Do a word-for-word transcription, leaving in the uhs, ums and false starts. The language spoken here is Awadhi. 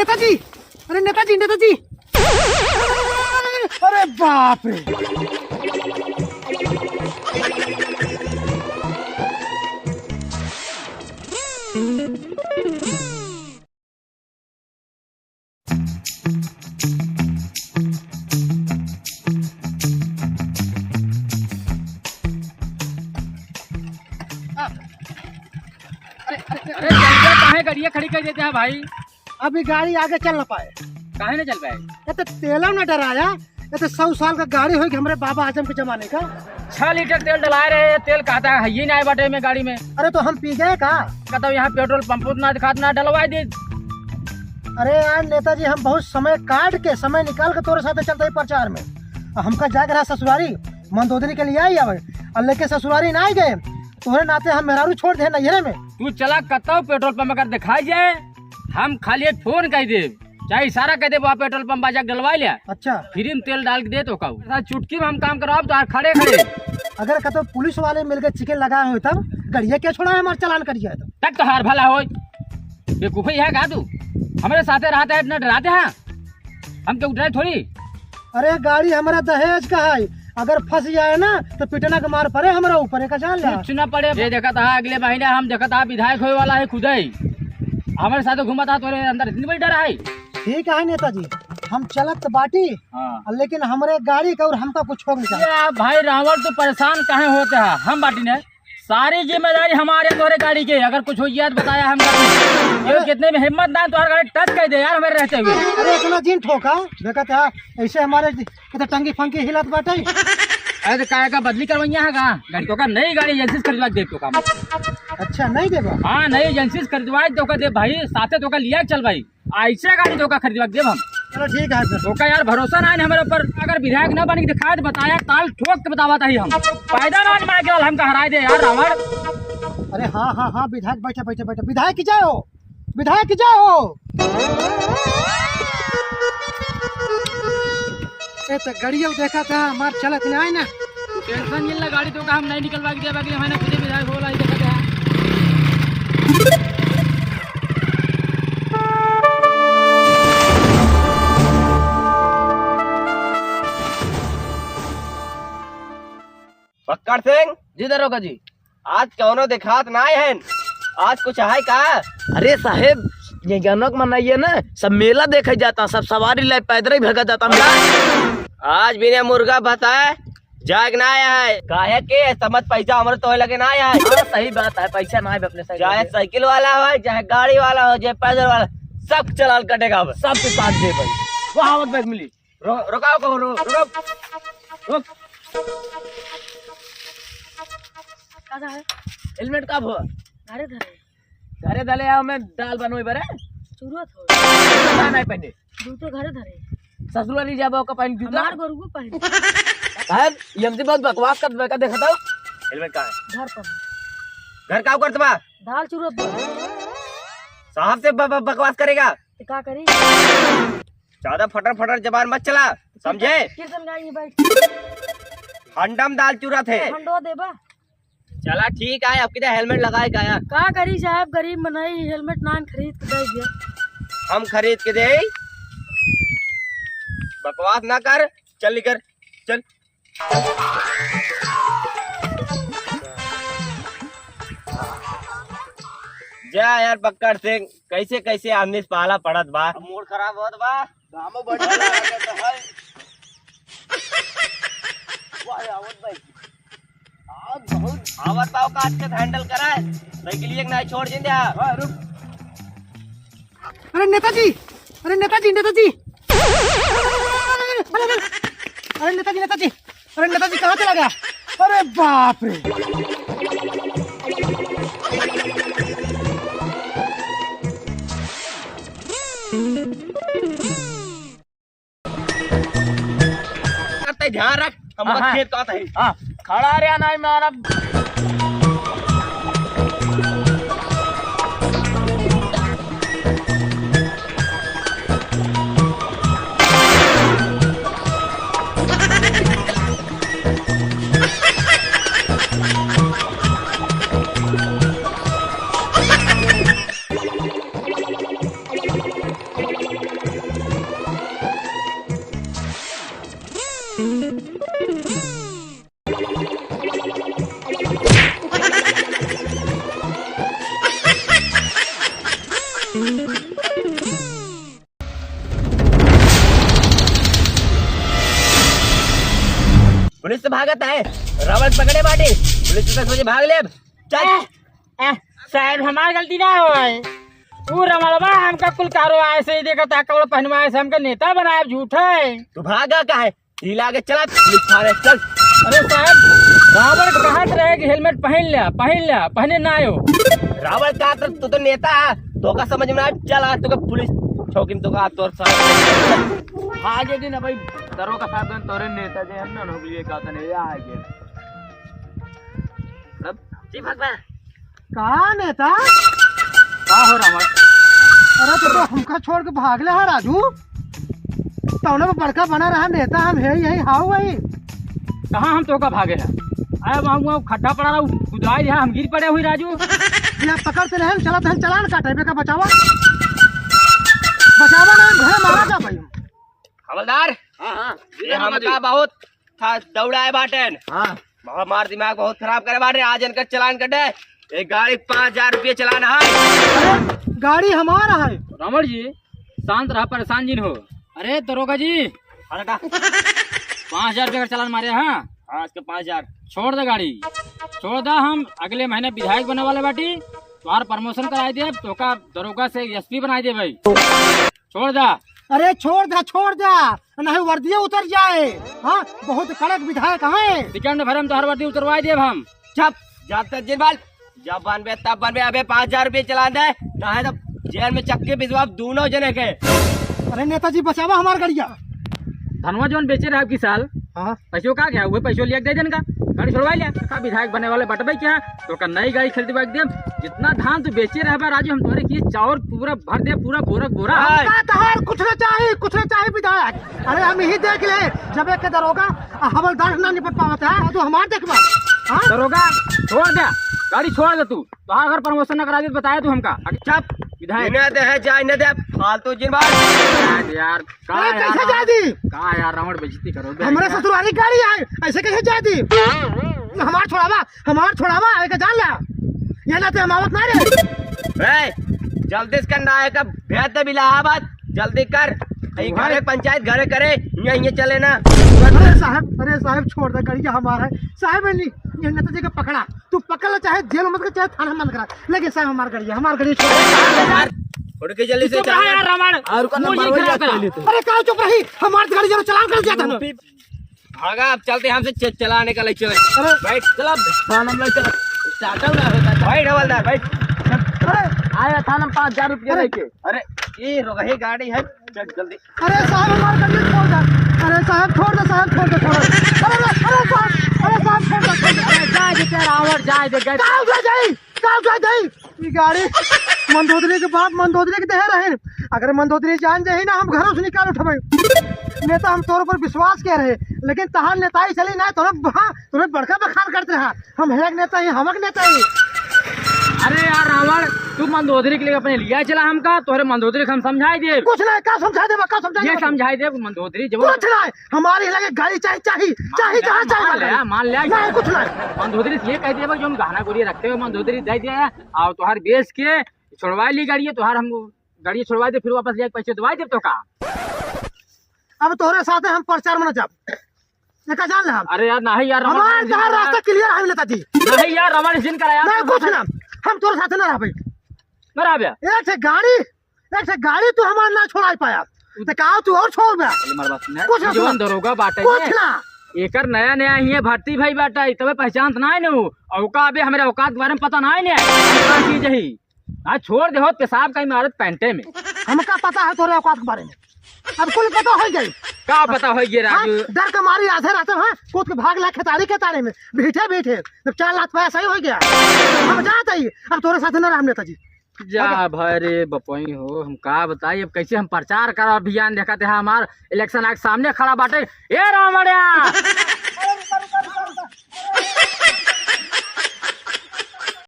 नेताजी, अरे नेताजी, नेताजी, अरे बाप रे। अरे, अरे, अरे, अरे, जल्दी काहे गाड़िया खड़ी कर देते हैं भाई? अभी गाड़ी आगे चल ना पाए। काहे ना चल पाए? ये तो तेला ना डराया, ये तो सौ साल का गाड़ी होई कि हमरे बाबा आजम के जमाने का। छह लीटर तेल डलाए रहे, तेल कहता है, ये ना आए बाटे में गाड़ी में। अरे तो हम पी गए का? कहता हूँ, यहाँ पेट्रोल पंप ना दिखात ना डलवाए दे। अरे यार नेताजी, हम बहुत समय काट के, समय निकाल के तोरे साथे चलते हैं प्रचार में। हमका जाके रहा ससुरारी, मंदोदरी के लिए आई आवे, और लेके ससुरारी ना आई गए, तोहरे नाते हम मेहरारू छोड़ दे नैहरे में। तू चला कतौ पेट्रोल पंप अगर दिखाई जाए, हम खाली एक फोन कर देब, चाहे इशारा कर देब, वहाँ पेट्रोल पंप आ जाके डलवा लिया। अच्छा। फ्री में तेल डाल के दे तो का, साथ चुटकी में हम काम कराब तो खड़े खड़े। अगर कतौ पुलिस वाले मिलके चिकन लगाए हो तब गड़िया क्या छोड़ा है, हमार चालान कट जाए तो। तब तो हार भला होय। बेवकूफी है का तू? हमरे साथे रहते हैं, इतना डराते हैं, हम क्यों डरे थोड़ी। अरे गाड़ी हमारा दहेज का है, अगर फंस जाए ना तो पिटना के मार पड़े हमारा ऊपर, एक जान ले। कुछ ना पड़े। ये देखा था अगले महीने हम देखा था विधायक होए वाला है खुद ही, हमारे साथ घूमा था, तोरे अंदर इतनी बड़ी डर है। ठीक है नेताजी, हम चलत तो बाटी, हाँ। लेकिन हमरे गाड़ी का और हमका कुछ हो नहीं। ये भाई रावण, तू परेशान काहे होते है? हम बाटी ने, सारी जिम्मेदारी हमारे तोहरे गाड़ी के, अगर कुछ हो गया तो बताया हम गाड़ी। ये अरे। कितने में हिम्मत ना तुम्हारे गाड़ी टच कर दे यार, हमारे रहते हुए। अरे इतना जिन ठोका, देखा था ऐसे हमारे कितने टंकी फंकी हिलत बाटे। अरे तो काहे का बदली करवाइया है का? गाड़ी तो का नई गाड़ी एजेंसी से खरीदवा के दे तो का। अच्छा, नहीं देबा? हाँ, नई एजेंसी से खरीदवा के तो का दे भाई, साथे तो का लिया चल भाई। ऐसे गाड़ी धोखा खरीदवा के देब हम। चलो ठीक है फिर। धोखा यार, भरोसा ना है हमारे ऊपर। अगर विधायक ना बन के दिखाए तो बताया, ताल ठोक के बतावा ताही हम। पैदा ना मार के हम हराए दे यार रावण। अरे हाँ, हाँ, हाँ, विधायक बैठे, बैठे, बैठे। विधायक की जय हो, विधायक की जय हो। ए तो गड़िया देखा था, हमार चलत नहीं आए ना। तू टेंशन नहीं ले, गाड़ी तो का हम नहीं निकलवा के देबा, अगले महीने खुदे विधायक होला, ई देखा था। बक्कड़ सिंह। जी दरोगा जी। आज कौनो देखात नाय हन, आज कुछ है का? अरे साहेब, ये गनक मनाइए ना, सब मेला देखे जाता, सब सवारी ले पैदल ही भगा जाता मेला। आज बिना मुर्गा बताए जाए के ना आया है, काहे के समझ पैसा हमरे तोहे लगे ना आया है। हाँ, सही बात है, पैसा ना है अपने साइड चाहे में। साइकिल वाला हो, चाहे गाड़ी वाला हो, चाहे पैदल वाला, सब चालान कटेगा अब। सब के साथ दे भाई। वहाँ आवत बैग मिली। रो-, रुकाओ को, रो-, रुक। रुक। का है? हेलमेट का भो? घरे धरे। घरे धले आओ, मैं दाल बनोई बरे। चूरो थो। का नहीं पहने? जूते घरे धरे। ससुरा नहीं जाबो का पहन जूता? हमार गोरू को पहन। साहब, ये हमसे बहुत बकवास कर, मैं का देखता हूँ। हेलमेट का है? घर पर। घर का करत बा? दाल चूरो पर। साहब से ब-, ब-, बकवास करेगा? तो का करी? ज्यादा फटर फटर जबान मत चला, समझे? कीर्तन गाई बैठ। हंडम दाल चूरा थे। हंडो देबा। चला ठीक है, अब किधर हेलमेट लगाए गया? का करी साहब, गरीब मनई हेलमेट नान खरीद के दे दिया। हम खरीद के दे। बकवास ना कर, चल निकर, चल। जा यार बक्कड़ सिंह, कैसे कैसे आदमी से पाला पड़त बा। अब मूड खराब होत बा। दामो बढ़ गया है तो है। वाह, आवत भाई। आज बहुत आवत बा, औकात के हैंडल करा है। साइकिल एक ना छोड़ जिंदे। हाँ, रुक। अरे नेताजी, अरे नेताजी, नेताजी। अरे, अरे, अरे नेताजी, नेताजी। अरे नेताजी कहाँ चला गया? अरे बाप रे। करते ध्यान रख, हम हाँ, हाँ। खेत का आता है। हाँ, खड़ा रे, नहीं मारब। से भागत है, रावण पकड़े बाटे, पुलिस के सोचे भाग ले। चल। ए, ए, साहेब, हमार गलती ना होय। ऊ रमणवा हमका कुल कारो आए से ही देखत है, कपड़ा पहनवाए से हमका नेता बनाए, झूठ है। तू भागा का है? ढीला आगे चला, पुलिस थाने चल। अरे साहेब, रावण कहत रहे कि हेलमेट पहन ले, पहन ले, पहने ना आयो। रावण कहत रहे, तू तो नेता है, तो का समझ में ना आए, चल आज तो का पुलिस चौकी में तो का तोर साथ। आगे दिन भाई, दरोगा साहब गन तोरे नेता जे हम ना हो गए का तने आगे। अब जी भगवान। का नेता? का हो रावण? अरे तो, तो हमका छोड़ के भाग ले हा राजू। तौने में बड़का बना रहा नेता, हम है यही हाउ वही। कहाँ हम तोका भागे हैं? अरे बाबू, वो खड्डा पड़ा रहा, कुदाई रहा, हम गिर पड़े हुई राजू। या पकड़ ते रहे, चला तहन चलान काटे, बेका बचावा। बचावा ना, भे मारा का भाई। हवलदार, हाँ, हाँ। ये हमका बहुत था, दौड़ाए बाटेन। हाँ। हमार दिमाग बहुत खराब करे बाटे, आज इनका चलान कटे। एक गाड़ी पाँच हजार रुपये चलान है। अरे, गाड़ी हमारा है। रावण जी, शांत रहा, परेशान जिन हो। अरे दरोगा जी, हाँ, बेटा। पाँच हजार रुपये का चलान मारे, हाँ? हाँ, इसका पाँच हजार। छोड़ दे गाड़ी, छोड़ दे। हम अगले महीने विधायक बने वाले बाटी, तुम्हारा प्रमोशन कराई दे, तोका दरोगा से एसपी बनाई दे भाई। छोड़ दे। अरे छोड़ दे, छोड़ दे, नहीं वर्दिये उतर जाए। हाँ, बहुत कड़क विधायक है। सेकंड भर हम तोहर वर्दी उतरवाई देब हम। चुप, जब तक जिन बाल, जब बनबे तब बनबे। अबे पाँच हजार रुपये चलान दे, नहीं तो जेल में चक्के भिजवाब दोनों जने के। अरे नेताजी बचावा हमार गड़िया। धनवा जौन बेचे रहे आपकी साल, हाँ। पैसों का क्या हुआ? पैसों लिया के दे देन का, गाड़ी छोड़वा लिया। का विधायक बने वाले बटबे क्या? तो का नई गाड़ी खरीदवा के देब। जितना धान तू बेचे रहबा राजू, हम तोरे की चाउर पूरा भर दे, पूरा बोरा बोरा। हाँ। का तहार कुछ ना चाही, कुछ ना चाही विधायक। अरे हम यही देख ले, जब एक दरोगा आ हवलदार ना निपट पावत है, तो हमार देखबा। हाँ? दरोगा, छोड़ दे, गाड़ी छोड़ दे तू। तोहार अगर प्रमोशन ना करा दे तो बताया तू हमका। चुप। विधायक। इन्हें दे है, जा इन्हें दे, फालतू जिन बात। यार, का अरे यार, कैसे जा दी? का यार, रावण बेइज्जती करो बे हमरे यार। ससुरारी गाड़ी आए, ऐसे कैसे जा दी? हमार छोड़ावा, हमार छोड़ावा, आए के जान ला। ये ना ते हम आवत ना रे। ए, जल्दी से करना है, कब भेज दे इलाहाबाद, जल्दी कर। ये वहाँ घरे पंचायत घरे करे, ये, ये चले ना। अरे साहब, अरे साहब, छोड़ दे, गाड़ी हमारा है। साहब, नहीं, ये नेताजी का पकड़ा। तू पकड़ ले, चाहे जेल में मत कर, चाहे थाना में मत करा, लेकिन साहब हमार गड़िया, हमार गड़िया छोड़। यार, उठ के जल्दी से चुप रहा चल। यार रावण, और कौन मुंह नहीं खराब करा। पहले तो। अरे का चुप रही, हमार गड़िया चलान कर दिया था ना। भागा, अब चलते हमसे च-, चलाने का ले चले। अरे। बैठ, चल अब। थाना में चल। स्टार्टर ना होता। बैठ हवलदार, बैठ। अरे। आया थाना में पाँच हजार रुपया अरे। लेके। अरे, ये रोगही गाड़ी है, चल जल्दी। अरे साहब, हमार गड़िया छोड़ दे। अरे साहब, छोड़ दे साहब, छोड़ दे, छोड़ दे। अरे, अरे, अरे साहब, अरे साहब, छोड़ दे, छोड़ दे। अरे जाए दे तेरा रावण, जाए दे, गए। का उठा जाई? का उठा जाई? ई गाड़ी मंदोदरी के बाप मंदोदरी के देहे रहे। अगर मंदोदरी जान जाही ना, हम घरों से निकाल उठबे। नेता, हम तोर पर विश्वास के रहे, लेकिन तहार नेताई चली ना, तोरे, हाँ, तोरे बड़का बखान करते रहा। हम हेक नेता ही, हमक नेता ही। अरे यार रावण, तू मंदोदरी के लिए अपने लिया चला हमका, तोहरे मंदोदरी के हम समझाई देब। कुछ नहीं, का समझाई देबा, का समझाई ये देबा? समझाई देब मंदोदरी जब कुछ नहीं, हमारी लगे गाड़ी चाही, चाही, चाही, मान जहाँ लिया, चाही मान हमारी लिया, गाड़ी। मान लिया। नहीं, कुछ नहीं। मंदोदरी से ये कह देबा, जो हम गहना गुरिया रखे हुए मंदोदरी दे दिया है, और तोहार बेच के छोड़वा ली गाड़ी, तोहार हम गाड़ी छोड़वा दे, फिर वापस जाके पैसे दवाई देब तो का? अब तोहरे साथे हम प्रचार में न जाब। एका जान ले हम। अरे यार, नहीं यार, रमन हमार सिंह तहार करा। रास्ता क्लियर है नेताजी। नहीं यार, रमन सिंह करा यार, नहीं, कुछ ना, हम तोरे साथे ना रहबे। ना रहबे? एक ठे गाड़ी, एक ठे गाड़ी तू हमार ना छोड़ाई पाया। तो का तू और छोड़ बे? अरे मार बात सुन, कुछ ना जवन सुना। दरोगा बाटे कुछ ये, ना। एकर नया नया ही है, भर्ती भाई बाटे, तबे पहचान तो ना है ना वो। औका अबे हमरे औकात के बारे में पता ना है ना। का चीज है? आज छोड़ दे हो, पेशाब का इमारत पैंटे में। हमका पता है तोरे औकात के बारे में, अब कुल पता हो गई। का पता हो गया हाँ, राजू? डर के मारी आधे रात में, हाँ, कूद के भाग ला खेतारी खेतारी में, भीठे भीठे, जब चार लाख पैसा ही हो गया, हम जात ही, अब तोरे साथ ना राम नेताजी। जा भाई रे बपई हो, हम का बताई, अब कैसे हम प्रचार करब अभियान, देखा थे हमार इलेक्शन आके सामने खड़ा बाटे। ए रावणिया,